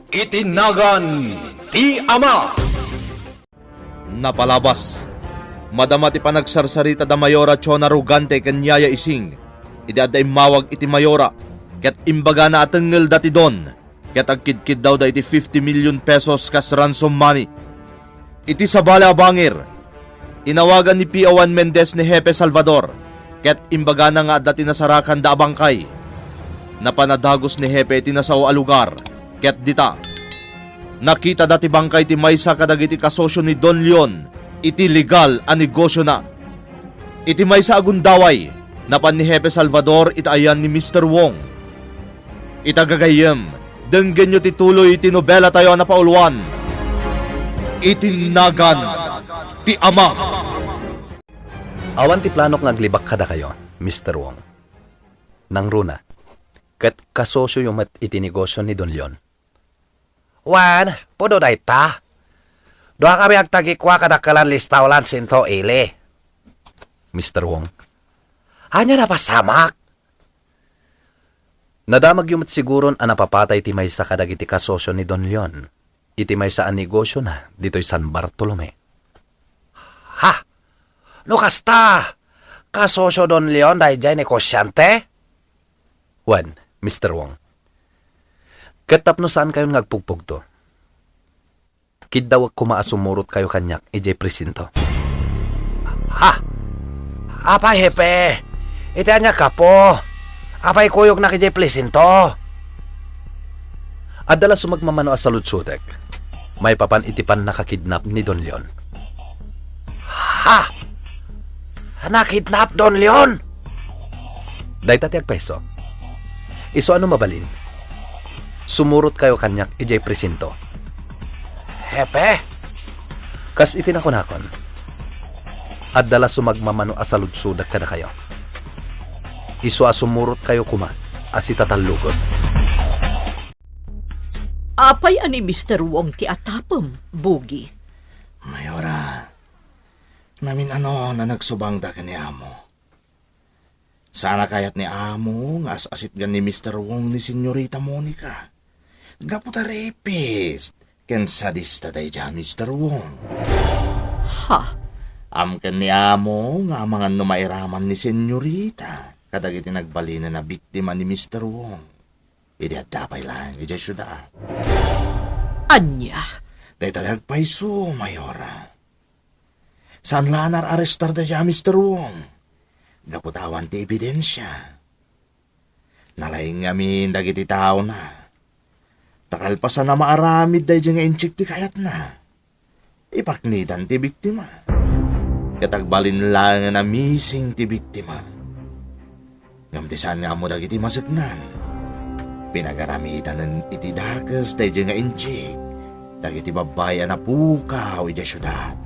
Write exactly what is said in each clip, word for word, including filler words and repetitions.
Iti nagan ti Ama. Napalabas, madama ti panagsarsarita da Mayora Chona Rugante ken Yaya Ising idi adda immawag iti Mayora, ket imbagana a tengngelda ti don, ket agkidkiddawda iti fifty million pesos kas ransom money. Iti sabali a bangir, inawagan ni P O Juan Mendez ni Hepe Salvador, ket imbagana nga adda ti nasarakanda a bangkay. Napan a dagus ni Hepe iti nasao a lugar, ket dita, nakitada ti bangkay ti maysa kadagiti kasosio ni Don Leon iti legal a negosiona. Iti maysa a gundaway, napan ni Hepe Salvador iti ayan ni Mister Wong. Ita gagayyem, denggenyo ti tuloy ti nobelatayo a napauluan, Iti Nagan ti Ama. Awan ti planok nga aglibak kadakayo, Mister Wong. Nangruna, ket kasosioyo met iti negosio ni Don Leon. Wen, pudno dayta. Duakami agtagikua kadakkelan listawlan sento ili. Mister Wong. Ania napasamak? Nadamagyo met siguron a napapatay ti maysa kadagiti kasosio ni Don Leon iti maysa a negosiona ditoy San Bartolome. Ha? No kasta, kasosio Don Leon daydiay negosiante? Wen, Mister Wong. Ket tapno saankayon nga agpugpugto, kiddawek koma a sumurotkayo kaniak idiay presinto. Ha? Apay, Hepe? Iti ania gapu? Apay kuyognak idiay presinto? Adda la sumagmamano a saludsodek maipapan iti pannakakidnap ni Don Leon. Ha? Nakidnap Don Leon? Dayta ti agpayso. Isu a no mabalin, sumurotkayo kaniak idiay presinto. Hepe? Kas iti nakunakon, adda la sumagmamano a saludsodek kadakayo. Isu a sumurotkayo koma a sitatallugot. Apay a ni Mister Wong ti atapem, Bugi? Mayora, namin-ano a nagsubangda ken ni Amo. Saan a kayat ni Amo nga as-asitgan ni Mister Wong ni Senyorita Monica. Gapu ta rapist ken sadista daydiay a Mister Wong. Ha? Amken ni Amo nga amangan no mairaman ni Senyorita kadagiti nagbalinen a biktima ni Mister Wong idi adda pay laeng idiay siudad. Ania? Dayta ti agpayso, Mayora. Saan la a naarestar daydiay a Mister Wong gapu ta awan ti ebidensia. Nalaing ngamin dagiti taona. Ta kalpasan a maaramid daydiay nga inchik ti kayatna, ipaknidan ti biktima. Ket agbalin laengen a missing ti biktima. Ngem ti saan nga ammo dagiti maseknan, pinagaramidanen iti dakes daydiay nga inchik dagiti babbai a napukaw idiay siudad.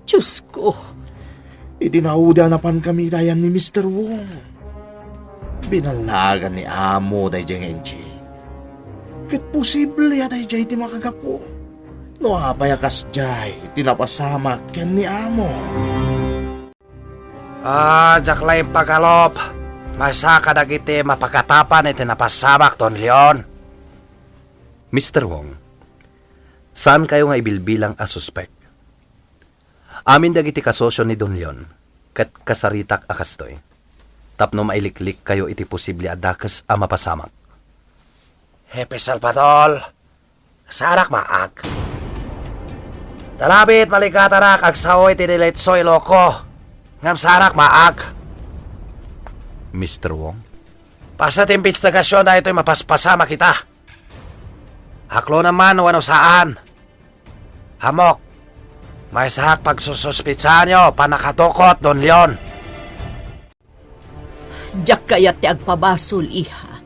Diosko! Iti naudi a napankami ita ayan ni Mister Wong, binallaagan ni Amo daydiay nga inchik. Ket posible a daydiay ti makagapu no apay a kasdiay ti napasamak ken ni Amo. Ah, diak la impagalup. Maysa kadagiti mapakatapan iti napasamak, Don Leon. Mister Wong, saankayo nga ibilbilang a suspek. Amin dagiti kasosio ni Don Leon, ket kasaritak a kastoy, tapno mailiklikkayo iti posible a dakes a mapasamak. Hepe Salvador, saanak maag. Talabit, maligatanak agsao iti diletso Iloko, ngem saanak maag. Mister Wong? Paset ti imbestigasion daytoy mapaspasamak ita. Aklonen man wenno saan. Ammok, maysaak pagsususpetsaanyo, pannakatukot, Don Leon. Diak kayat ti agpabasol, iha.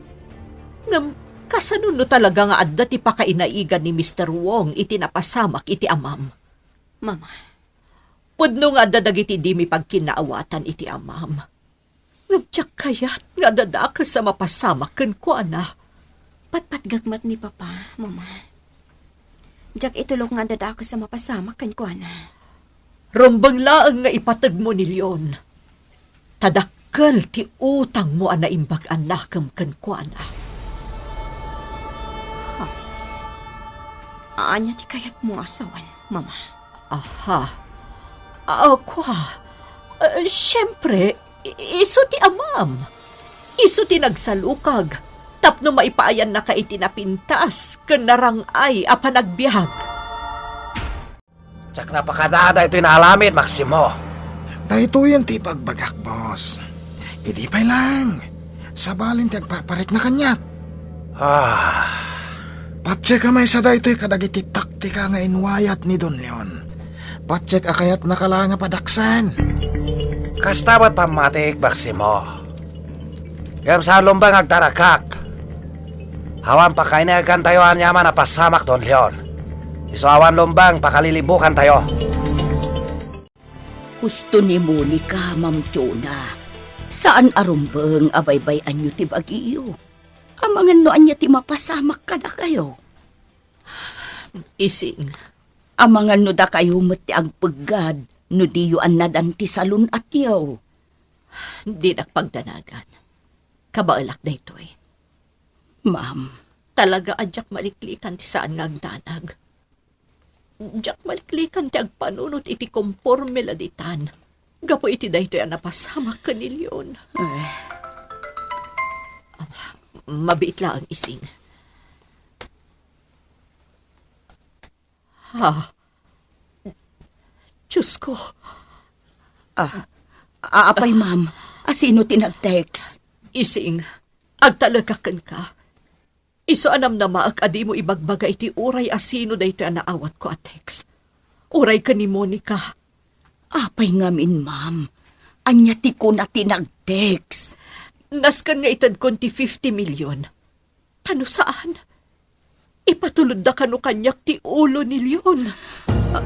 Ngem, kasano no talaga nga adda ti pakainaigan ni Mister Wong iti napasamak iti amam? Mama. Pudno nga adda dagiti dimi pagkinaawatan iti amam. Ngem diak kayat nga adda dakes a mapasamak kenkuana. Patpatgek met ni Papa, Mama. Diak itulok nga adda dakes a mapasamak kenkuana. Rumbeng laeng nga ipategmo ni Leon. Ta dakkel ti utangmo a naimbag a nakem kenkuana. Ha? Ania ti kayatmo a sawen, Mama? Aha. Ah, kua. Ah, siempre, i-, isu ti amam. Isu ti nagsalukag tapno maipaayannaka iti napintas ken narang-ay a panagbiag. Diak napakada daytoy nga aramid, Maximo. Daytoyen ti ibagbagak, boss. Idi pay laeng, sabalen ti agparparikna kaniak. Ah. Patiek a maysa daytoy kadagiti taktika nga inwayat ni Don Leon. Patiek a kayatnaka laeng a padaksen. Kasta met pammatik, Maximo. Ngem saan lumbeng agtarakak. Awan pakainagantayo aniaman a pasamak, Don Leon. Isu awan lumbeng pakalilibukantayo. Husto ni Monica, Ma'am Jonah. Saan a rumbeng a baybay-anyo ti bagiyo. Amangan no ania ti mapasamak kadakayo. Ising. Amangan no dakayo met ti agpeggad no diyo annadan ti salun-atyo. Dinak pagdanagan. Kabaelak daytoy. Ma'am. Talaga a diak maliklikan ti saan nga agdanag. Diak maliklikan ti agpanunot iti komporme la ditan gapu iti daytoy a napasamak ken ni Leon. Eh. Ah, mabiit laeng, Ising. Ha? Diyos ko. Ah, a-, apay, ma'am? A sino ti nag-text? Ising, agtalekak kenka. Isu a namnamaek a dimo ibagbaga iti uray a sino daytoy a naawatko a text. Uray ken ni Monica. Apay ngamin, ma'am? Ania ti kuna ti nag-text? Nasken nga itedkon ti fifty million. Ta no saan, ipatulodda kano kaniak ti ulo ni Leon. A-,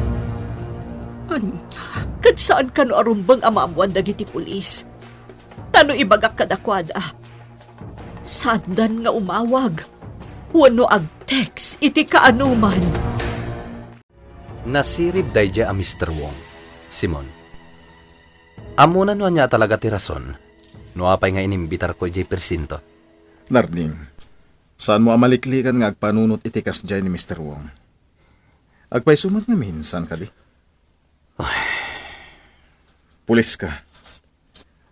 ania? Ket saan kano a rumbeng a maammuan dagiti pulis. Ta no ibagak kadakuada, saandan nga umawag wenno ag-text iti kaanoman. Nasirib daydiay a Mister Wong, Simon. Ammona no ania a talaga ti rason no apay nga inimbitarko idiay presinto. Narding, saanmo a maliklikan nga agpanunot iti kasdiay ni Mister Wong. Agpayso met ngamin, saan kadi? Ay. Pulis ka.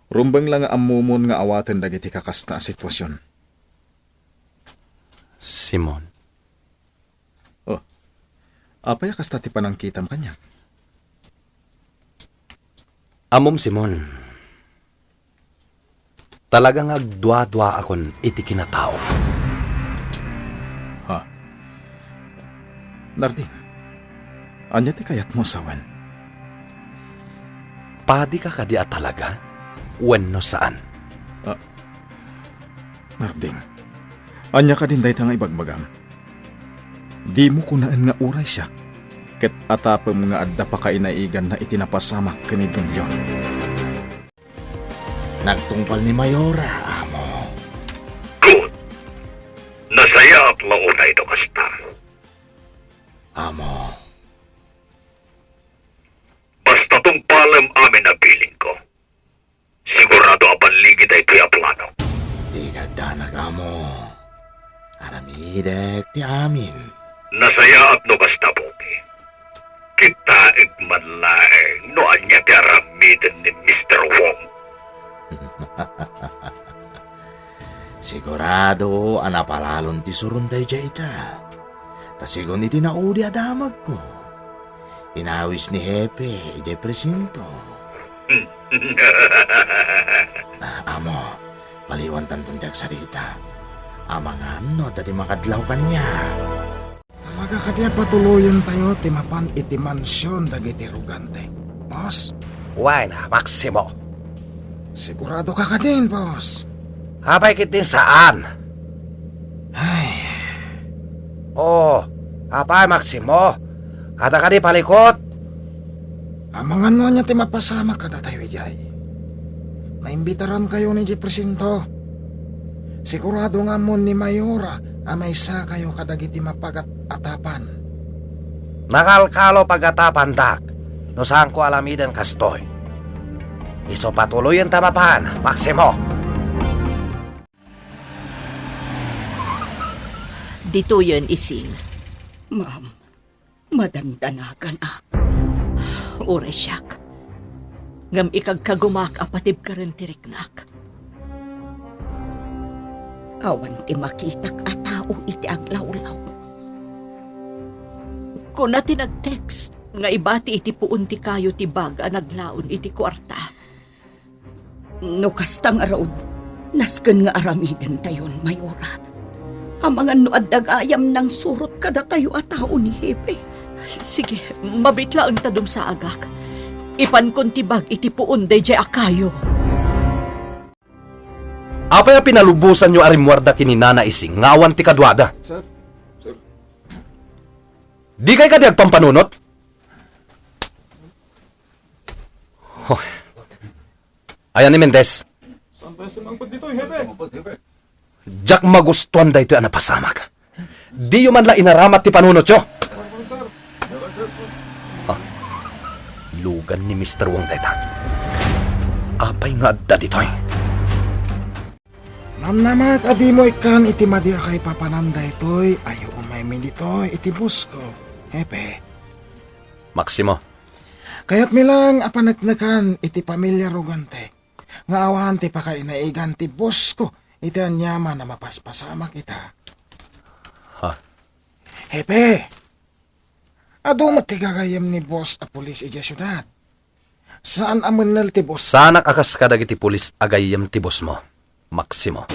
Rumbeng la nga ammomon nga awaten dagiti kakasta a sitwasion. Simon. Oh. Apay a kasta ti panangkitam kaniak? Ammom, Simon. Talaga nga agduaduaakon iti kinataom. Ha? Narding, ania ti kayatmo a sawen? Padika kadi a talaga wenno saan? Ah, Narding, ania kadin dayta nga ibagbagam? Dimo kunaen nga uray siak, ket atapem nga adda pakainaiganna iti napasamak ken ni Don Leon. Nagtungpal ni Mayora, amo. Good. Nasayaat la unay no kasta. Amo. Basta tungpalem amin a bilin ko. Sigurado a balligi daytoy a plano. Di kagdanag, amo. Aramidek ti amin. Nasayaat no kasta, Pogi. Kitaek man laeng no ania ti aramiden ni Mister Wong. Sigurado a napalalon ti suron daydiay ita. Ta sigun iti naudi a damagko, inawis ni Hepe idiay presinto. Ah, amo, paliwantanton ti agsarita. Amangan no adda ti makadlaw kaniak. Talaga kadi a patuloyentayo ti mapan iti mansion dagiti rugante, boss? Wen a, Maximo. Sigurado ka kadin, boss? Apay ketdin saan? Ay. Oh, apay, Maximo? Adda kadi palikut? Amangan no ania ti mapasamak kadatayo idiay. Naimbitarankayo idiay presinto. Sigurado nga ammon ni Mayora a maysakayo kadagiti mapagat-atapan. Nakalkalo pagatapandak no saanko alamiden kastoy. Isu patuloyenta mapan, Maximo. Ditoyen, Ising. Ma'am, Madandanaganak. Uray siak, ngem ikagkagumak a patibkaren ti riknak. Awan ti makitak a tao iti aglawlaw. Kuna ti nag-text nga ibati iti puon ti kayo ti bag a naglaon iti kuarta. No kasta ngarud, nasken nga aramidentayon, Mayora. Amangan no adda gayam nangsurot kadatayo a tao ni Hepe. Sige, mabiit laeng ta dumsaagak. Ipankon ti bag iti puon daydiay a kayo. Apay a pinalubosanyo a rimmuarda ken ni Nana Ising nga awan ti kaduada? Sir, sir. Dikay kadi agpampanunot? Hoy. Ayan ni Mendez. Saan ba yung sumangkot dito, Hepe? Diak magustuhan daytoy a napasamak. Diyo man la inaramat ti panunotyo. Ah, lugan ni Mister Wong dayta. Apay nga adda ditoy? Namnamak a dimo ikkan iti madi a kaipapanan daytoy, ayo umaymi ditoy iti boss ko, Hepe. Maximo. Kayatmi lang a paneknekan iti pamilia Rogante nga awan ti pakainaigan ti boss ko iti aniaman a mapaspasamak ita. Ha? Hepe, adu met ti gagayyem ni boss a pulis idiay siudad. Saan a mennel ti boss. Saanak a kas kadagiti pulis a gayyem ti bossmo, Maximo.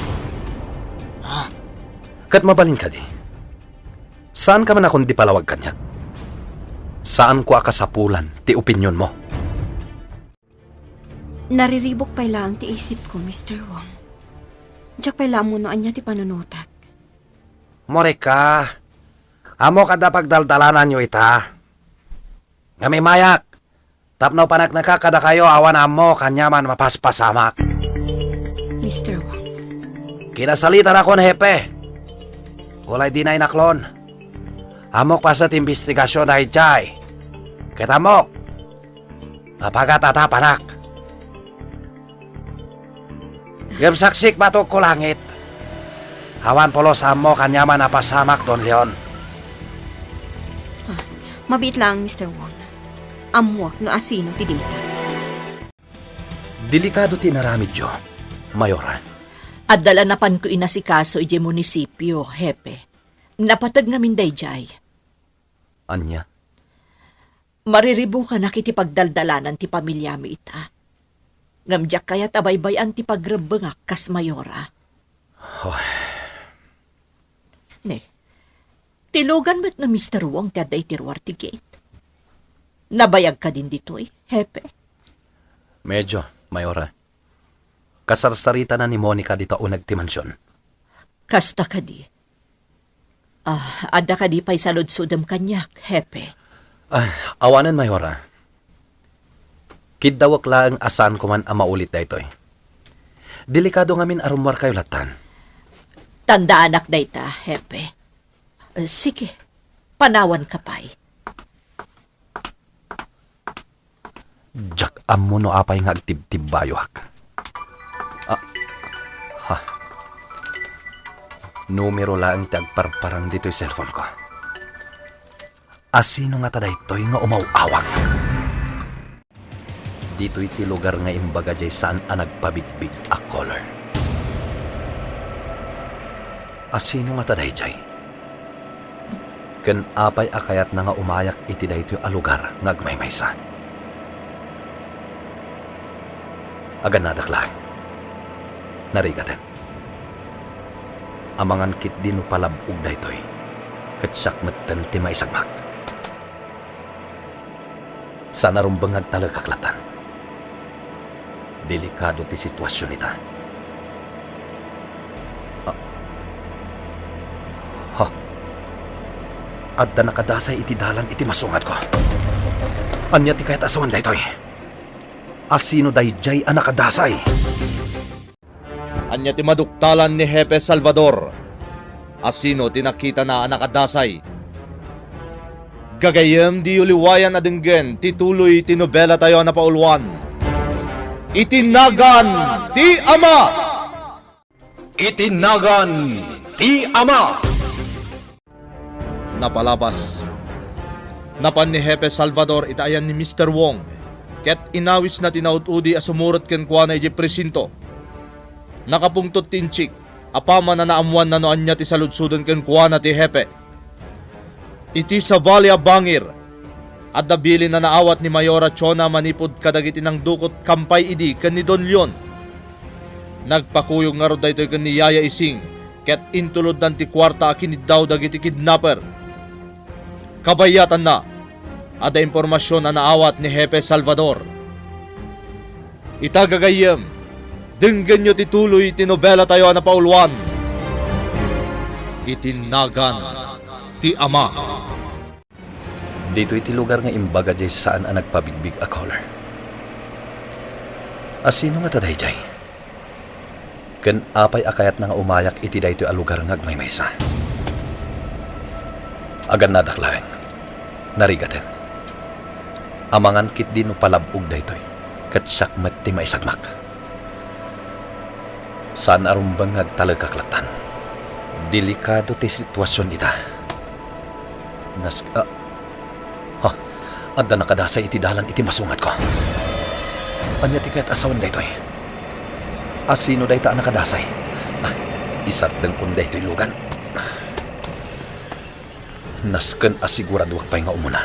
Ah. Ket mabalin kadi, saanka man a kundi palawag kaniak. Saanko a kasapulan ti opinionmo. Nariribuk pay laeng ti isipko, Mister Wong. Diak pay la ammo no ania ti panunotak. Morika, ammok adda pagdaldalananyo ita. Ngem immayak, tapno paneknekak kadakayo awan ammok aniaman mapaspasamak. Mister Wong. Kinasalitanakon, Hepe. Ulay dina inaklon. Ammok paset ti imbestigasion daydiay. Ket ammok, mapagat-atapanak. Ngem saksik batok ko langit. Awan pulos ammok aniaman a pasamak, Don Leon. Ah, mabiit laeng, Mister Wong. Ammuak no asino ti dimtang. Delikado ti inaramidyo, Mayora. Adda la napanko inasikaso idiay munisipio, Hepe. Napateg ngamin daydiay. Ania? Mariribukanak iti pagdaldalanan ti pamiliami ita. Ngem diak kayat a baybay-an ti pagrebbengak kas Mayora. Hoy. Ne, ti lugan met ni Mister Wong ti adda iti ruar ti gate. Nabayag kadin ditoy, Hepe? Medyo, Mayora. Kasarsaritana ni Monica dita uneg ti mansion. Kasta kadi. Ah, adda kadi pay saludsodem kaniak, Hepe? Ah, awanen, Mayora. Kiddawek laeng a saanko man a maulit daytoy. Delikado ngamin a rummuarkayo lattan. Tandaanak dayta, Hepe. Eh, sige, panawanka pay. Diak ammo no apay nga agtibtibbayoak. Ah, ha. Numero laeng ti agparparang ditoy cellphone ko. Asino ngata daytoy nga umaw-awag? Ditoy ti lugar nga imbaga diay saan a nagpabigbig a caller. Asino ngata daydiay? Ken apay a kayatna nga umayak iti daytoy a lugar nga agmaymaysa? Agannadak laeng. Narigaten. Amangan ketdi no palab-og daytoy, ket siak metten ti maisagmak. Saan a rumbeng nga agtalekak lattan. Delikado ti situasion ita. Ah. Ha? Adda nakadasay iti dalan iti masungadko. Ania ti kayat a sawen daytoy? Asino daydiay a nakadasay? Ania ti maduktalan ni Hepe Salvador? Asino ti nakitana a nakadasay? Gagayyem, diyo liwayan a denggen ti tuloy ti nobelatayo a napauluan, Iti Nagan ti Ama! Iti Nagan ti Ama! Napalabas. Napan ni Hepe Salvador iti ayan ni Mister Wong, ket inawisna ti naud-udi a sumuret kenkuana idiay presinto. Nakapungtot ti inchik, apaman a naammoanna no ania ti saludsoden kenkuana ti Hepe. Iti sabali a bangir, adda bilin a naawat ni Mayora Chona manipud kadagiti nangdukot kampay idi ken ni Don Leon. Nagpakuyog ngarud daytoy ken ni Yaya Ising ket intuloddan ti kuarta a kiniddaw dagiti kidnapper. Kabayatanna, adda impormasion a naawat ni Hepe Salvador. Ita gagayyem, denggenyo ti tuloy ti nobelatayo a napauluan, Iti Nagan ti Ama. Ditoy ti lugar nga imbaga diay saan a nagpabigbig a caller. A sino ngata daydiay? Ken apay a kayatna nga umayak iti daytoy a lugar nga agmaymaysa? Agannadak laeng. Narigaten. Amangan ketdi no palab-og daytoy, ket siak met ti maisagmak. Saan a rumbeng nga agtalekak lattan. Delikado ti situasion ita. Nas-, ah, ha, adda nakadasay iti dalan iti masungadko. Ania ti kayat a sawen daytoy? A sino dayta a nakadasay? Ah, isardengkon daytoy lugan. Nasken a siguraduak pay nga umuna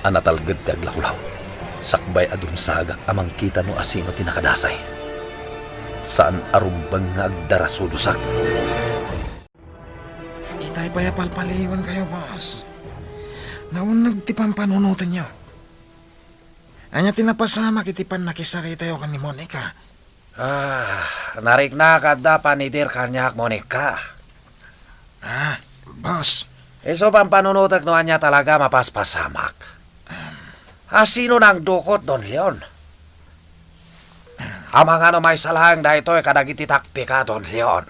a natalged ti aglahulaw. Sakbay a dumsagak a mangkita no asino ti nakadasay. Saan a rumbeng nga agdarasudosak. Itay pay a palpaliwankayo, boss. Naunneg ti pampanunotenyo. Ania ti napasamak iti pannakisaritayo ken ni Monica? Ah, nariknak adda panidir kaniak, Monica. Ah, boss. Isu pampanunotek no ania talaga mapaspasamak. Asino nangdukot, Don Leon? Amangan no maysa laeng daytoy kadagiti taktika, Don Leon.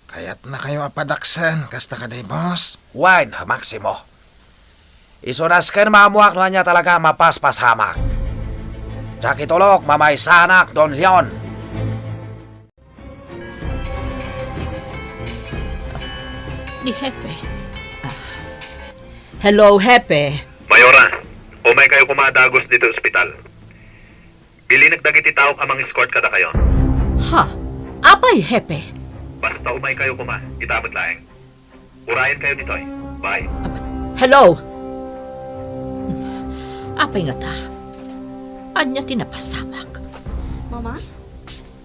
Kayatnakayo a padaksen, kasta kadi, boss? Wen, Maximo. Isu nasken maammoak no ania talaga a mapaspasamak. Diak itulok, mamaysanak, Don Leon. Ni Hepe. Ah. Hello, Hepe. Mayora, umaykayo koma a dagus ditoy ospital. Bilinek dagiti taok a mang-escort kadakayo. Ha? Apay, Hepe? Basta umaykayo koma, ita met laeng. Urayenkayo ditoy. Bye. Hello? Apay ngata? Ania ti napasamak? Mama?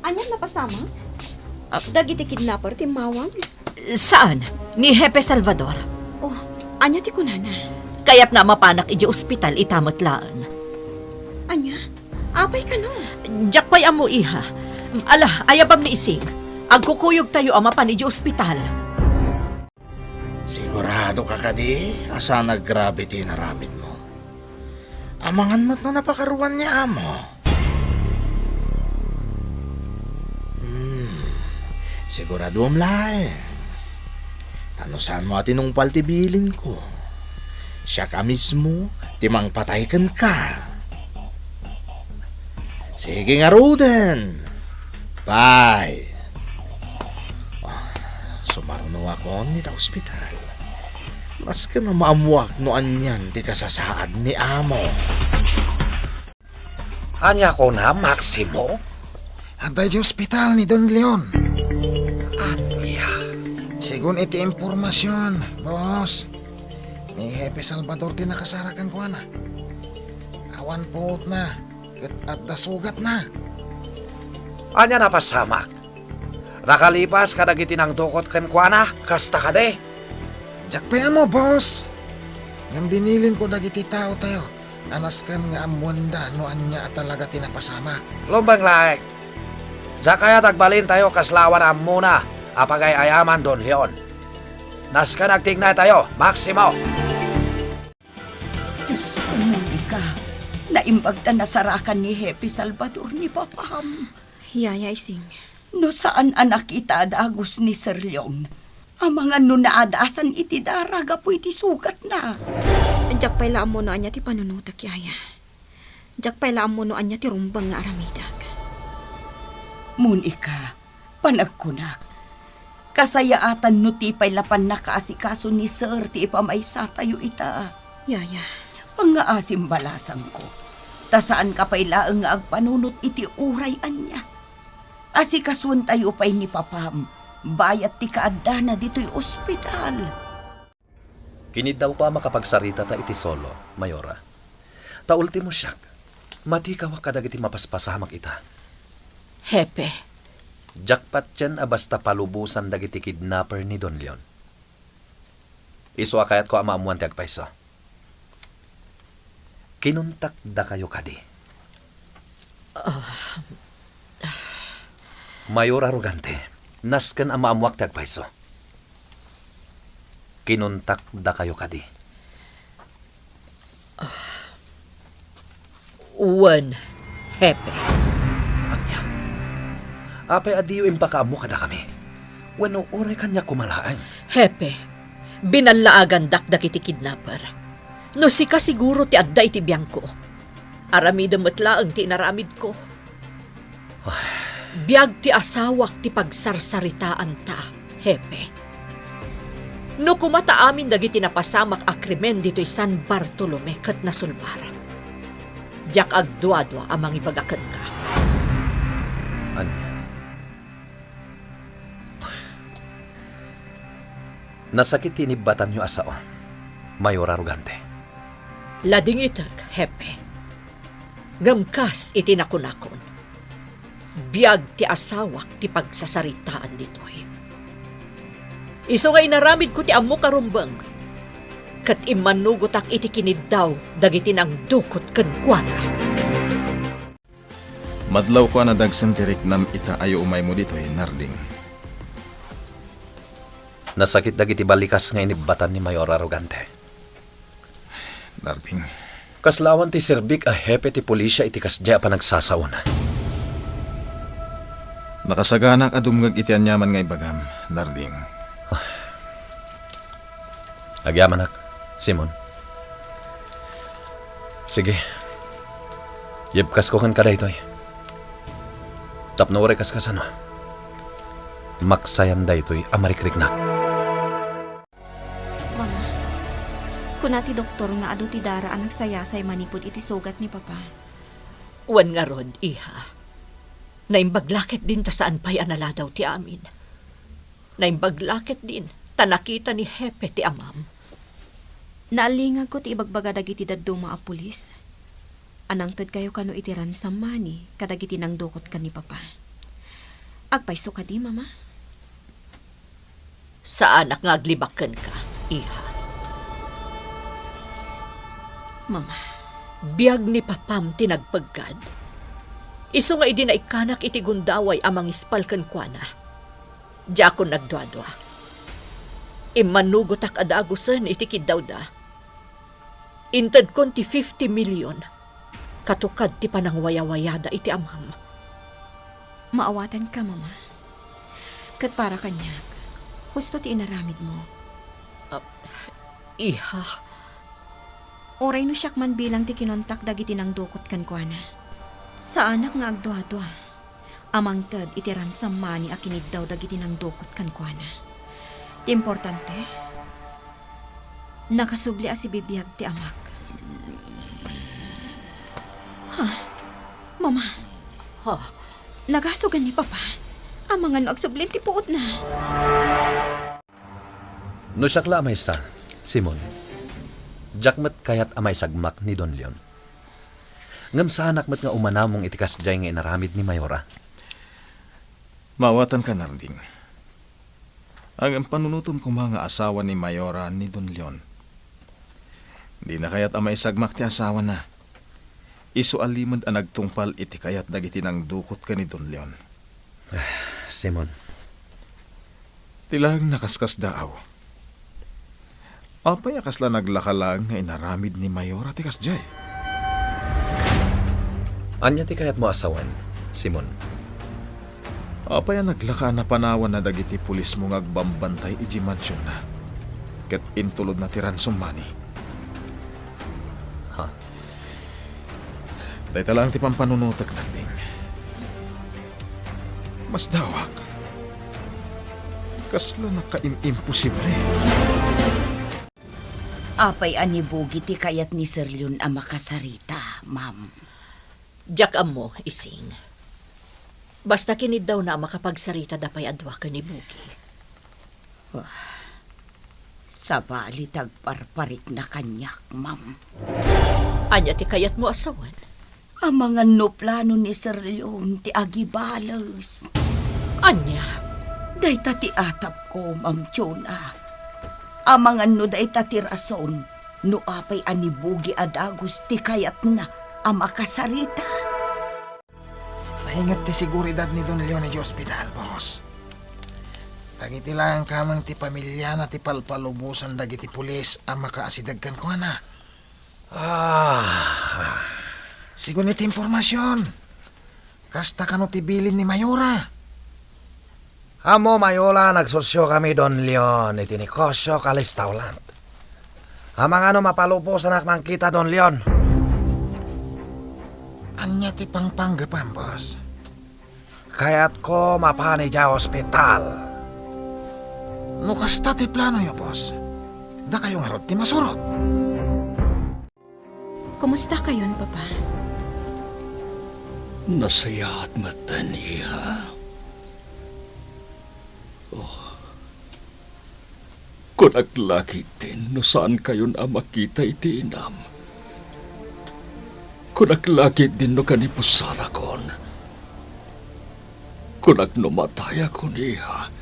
Ania ti napasamak? Ah. Dagiti kidnapper ti immawang? Saan? Ni Hepe Salvador. Oh, ania ti kunana? Kayatna a mapanak idiay ospital ita met laeng. Ania? Apay kano? Diak pay ammo, iha. Ala, ayabam ni Ising. Agkukuyogtayo a mapan idiay ospital. Siguradoka kadi a saan a grabe ti inaramidmo? Amangan met no napakaruan ni amo. Hmm, siguraduam laeng. Ta no saanmo a tinungpal ti bilinko, siak a mismo ti mangpatay kenka. Sige ngaruden. Bye. Ah, sumarunoakon ita ospital. Nasken a maammoak no anian ti kasasaad ni amo. Ania kunam, Maximo? Adda idiay ospital ni Don Leon. Ania? Segun iti impormasion, boss, ni Hepe Salvador ti nakasara kenkuana. Awan puotna, ket adda sugatna. Ania napasamak? Nakalipas kadagiti nangdukot kenkuana, kasta kadi? Diak pay ammo, boss. Ngem binilinko dagiti taotayo a nasken nga ammoenda no ania a talaga ti napasamak. Lumbeng laeng. Diak kayat agbalintayo kasla awan ammona a pagay-ayaman, Don Leon. Nasken agtignaytayo, Maximo. Diosko, Monica, naimbag ta nasarakan ni Hepe Salvador ni papam. Yaya Ising. No saan a nakita a dagus ni Sir Leon, amangan no naadasan iti dara gapu iti sugatna. Diak pay la ammo no ania ti panunotek, Yaya. Diak pay la ammo no ania ti rumbeng nga aramidek. Monica, panagkunak, kasayaatan no ti pay la pannakaasikaso ni Sir ti ipamaysatayo ita. Yaya. Pangngaasim, balasangko, ta saanka pay laeng nga agpanunot iti uray ania. Asikasuentayo pay ni papam bayat ti kaaddana ditoy ospital. Kiniddawko a makapagsarita ta iti solo, Mayora. Ta ultimo siak, matikawak kadagiti mapaspasamak ita. Hepe. Diak patien a basta palubosan dagiti kidnapper ni Don Leon. Isu a kayatko a maammuan ti agpayso. Kinuntakdakayo kadi? Ah. Mayor Arrogante, nasken a maammuak ti agpayso. Kinuntakdakayo kadi? Wen, Hepe. Ania? Apay a diyo impakaammo kadakami? Wenno uray kaniak koma laeng? Hepe, binallaagandak dagiti kidnapper. No sika siguro ti adda iti biangko, aramidem met laeng ti inaramidko. Biag ti asawak ti pagsarsaritaanta, Hepe. No koma ta amin dagiti napasamak a krimen ditoy San Bartolome ket nasulbar, diak agduadua a mangibaga kenka. Ania? Nasakit ti inibbatanyo a sao, Mayor Arrogante. Ladingitek, Hepe. Ngem kas iti nakunakon, biag ti asawak ti pagsasaritaan ditoy. Isu nga inaramidko ti ammok a rumbeng, ket immanugotak iti kiniddaw dagiti nangdukot kenkuana. Madlawko a nadagsen ti riknam ita a umaymo ditoy, Narding. Nasakit dagiti balikas nga inibbatan ni Mayor Arrogante. Narding. Kasla awan ti serbik a hepe ti pulisya iti kasdiay a panagsasaona. Nakasaganak a dumngeg iti aniaman nga ibagam, Narding. Agyamanak, Simon. Sige. Yebkasko kenka daytoy. Tapno uray kaskasano, maksayan daytoy a marikriknak. Mama, kuna ti doktor nga adu ti dara a nagsayasay manipud iti sugat ni Papa. Wen ngarud, iha. Naimbag la ketdin ta saan pay a naladaw ti amin. Naimbag la ketdin ta nakita ni Hepe ti amam. Naallingagko ti ibagbaga dagiti dadduma a pulis a nangtedkayo kano iti ransom money kadagiti nangdukot ken ni Papa. Agpayso kadi, Mama? Saanak nga aglibak kenka, iha. Mama. Biag ni Papam ti nagpeggad. Isu nga idi naikkanak iti gundaway a mangispal kenkuana, diakon nagduadua. Immanugotak a dagusen iti kiddawda. Intedkon ti fifty million katukad ti panangwayawayada iti amam. Maawatanka, Mama. Ket para kaniak, husto ti inaramidmo. Ah, iha. Uray no siak man bilang ti kinontak dagiti nangdukot kenkuana, saanak nga agduadua a mangted iti ransom money a kiniddaw dagiti nangdukot kenkuana. Ti importante, nakasubli a sibibiag ti amak. Ha? Mama. Ha? Nagasogan ni Papa. Amangan no agsublin ti puotna. No siak la a maysa, Simon, diak met kayat a maisagmak ni Don Leon. Ngem saanak met nga umanamong iti kasdiay nga inaramid ni Mayora. Maawatanka, Narding. Ngem panunotem koma nga asawa ni Mayora ni Don Leon. Dina kayat a maisagmak ti asawana. Isu a limed a nagtungpal iti kayat dagiti nangdukot ken ni Don Leon. Ah, Simon. Ti laeng nakaskasdaaw. Apay a kasla naglaka laeng nga inaramid ni Mayora ti kasdiay? Ania ti kayatmo a sawen, Simon? Apay a naglaka a napanawanna dagiti pulismo nga agbambantay idiay mansionna ket intulodna ti ransom money? Ha? Dayta laeng ti pampanunotek, Narding. Masdawak. Kasla nakaim-imposible. Apay a ni Bugi ti kayat ni Sir Leon a makasarita, ma'am? Diak ammo, Ising. Basta kiniddawna a makapagsaritada pay a dua ken ni Bugi. Wah, sabali ti agparparikna kaniak, ma'am. Ania ti kayatmo a sawen? Amangan no plano ni Sir Leon ti agibales. Ania? Dayta ti atapko, Ma'am Chona. Amangan no dayta ti rason no apay a ni Bugi a dagus ti kayatna a makasarita. Nainget ti seguridad ni Don Leon idiay ospital, boss. Dagiti laeng kameng ti pamiliana ti palpalubosan dagiti pulis a makaasideg kenkuana. Ah, sigun iti impormasion, kasta kano ti bilin ni Mayora? Ammo, Mayora, nagsosyokami, Don Leon, iti negosio ka restaurant. Amangan no mapalubosanak mankita, Don Leon. Ania ti pangpanggepem, boss? Kayatko mapan idiay ospital. No kasta ti planoyo, boss, dakayo ngarud ti masurot. Kumusta kayon, Papa? Nasayaat metten, iha. Oh. Kunak la ketdin no saan kayon a makita iti inam. Kunak la ketdin no kanipusarakon. Kunak no matayakon, iha.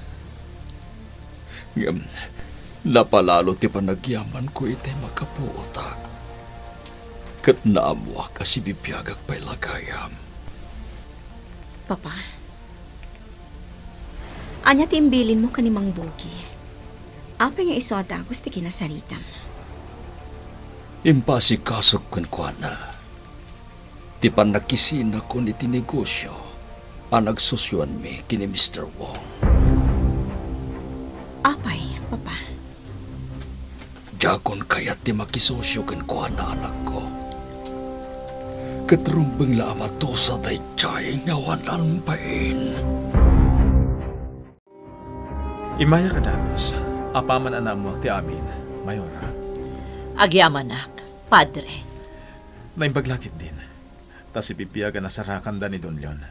Ngem napalalo ti panagyamanko iti makapuotak. Ket naammoak a sibibiagak pay la gayam. Papa, ania ti imbilinmo ken ni Mang Bugi? Apay nga isu a dagus ti kinasaritam? Impaasikasok kenkuana ti pannakkisinakon iti negosio a nagsosyuanmi ken ni Mister Wong. Apay, Papa? Diakon kayat ti makisosyo kenkuana, anakko. Ket rumbeng la a madusa daydiay nga awan nalpain. Immayak a dagus, apaman a naammoak ti amin, Mayora. Agyamanak, Padre. Naimbag la ketdin, ta sibibiag a nasarakanda ni Don Leon.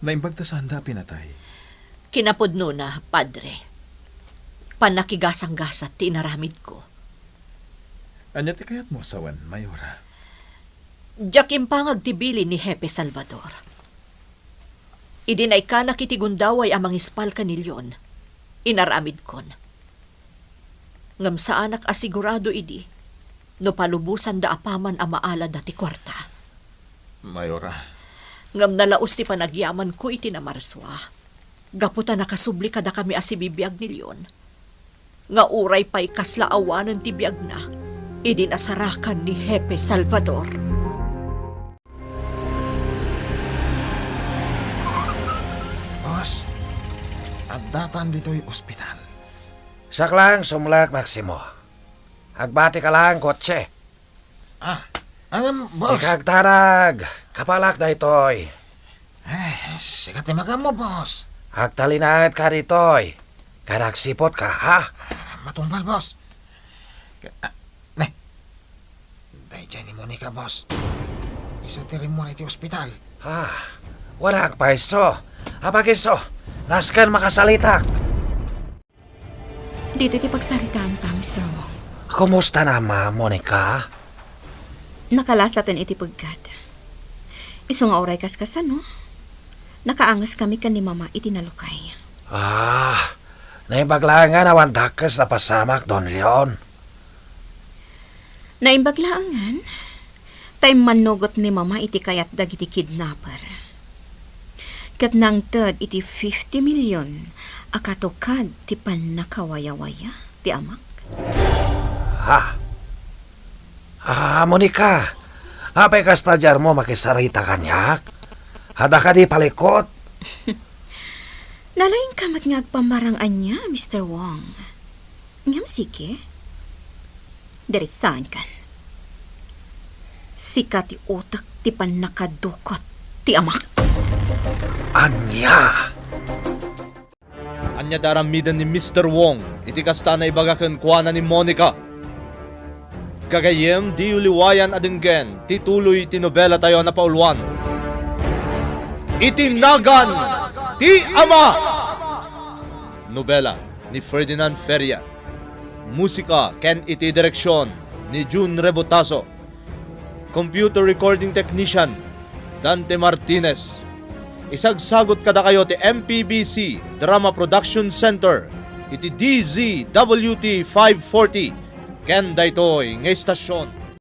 Naimbag ta saanda a pinatay. Kinapudnona, Padre, pannakigasanggasat ti inaramidko. Ania ti kayatmo a sawen, Mayora? Diak impangag ti bilin ni Hepe Salvador. Idi naikkanak iti gundaway a mangispal ken ni Leon, inaramidkon. Ngem saanak a sigurado idi no palubosanda apaman a maaladda ti kuarta. Mayora. Ngem nalaus ti panagyamanko iti namarsua, gapu ta nakasubli kadakami a sibibiag ni Leon nga uray pay kasla awanen ti biagna idi nasarakan ni Hepe Salvador. Boss, addatan ditoy ospital. Saklang sumlek, Maximo. Agbati ka lang, kotse. Ah, ngem, boss. Ikagtanag, kapalak daytoy. Eh, sika ti makammo, boss. Agtalinaed ka ditoy. Karagsipot ka, ha? Ah, matungpal, boss. Ka-, ah, ne. Daydiay ni Monica, boss. Isu ti rimmuar iti ospital. Ah, wala agpayso. Apag isu, nasken makasalitak. Ditoy ti pagsaritaanta, Mister Wong. Kumusta na, Ma'am Monica? Nakalasaten iti peggat. Isu nga uray kaskasano, nakaanges kami ken ni Mama iti nalukay. Ah, naimbag laengen awan dakes a pasamak, Don Leon. Naimbag laengen, ta immannugot ni Mama iti kayat dagiti kidnapper. Ket nangted iti fifty million a katukad ti pannakawayawaya ti amak. Ha? Ah, Monica, apay kasta diarmo makisarita kaniak? Adda kadi palikot? Nalaingka met nga agpammarang ania, Mister Wong. Ngem sige, diretsaankan. Sika ti utek ti pannakadukot ti amak. Ania? Ania ti aramiden ni Mister Wong iti kasta a naibaga kenkuana ni Monica? Gagayyem, diyo liwayan a denggen ti tuloy ti nobelatayo a napauluan. Iti nagan ti Ama! Nobela ni Ferdinand Feria. Musika ken iti direksion ni Jun Rebotazo. Computer recording technician, Dante Martinez. Isagsagut kadakayo ti M P B C Drama Production Center iti D Z W T five forty ken daytoy nga istasyon.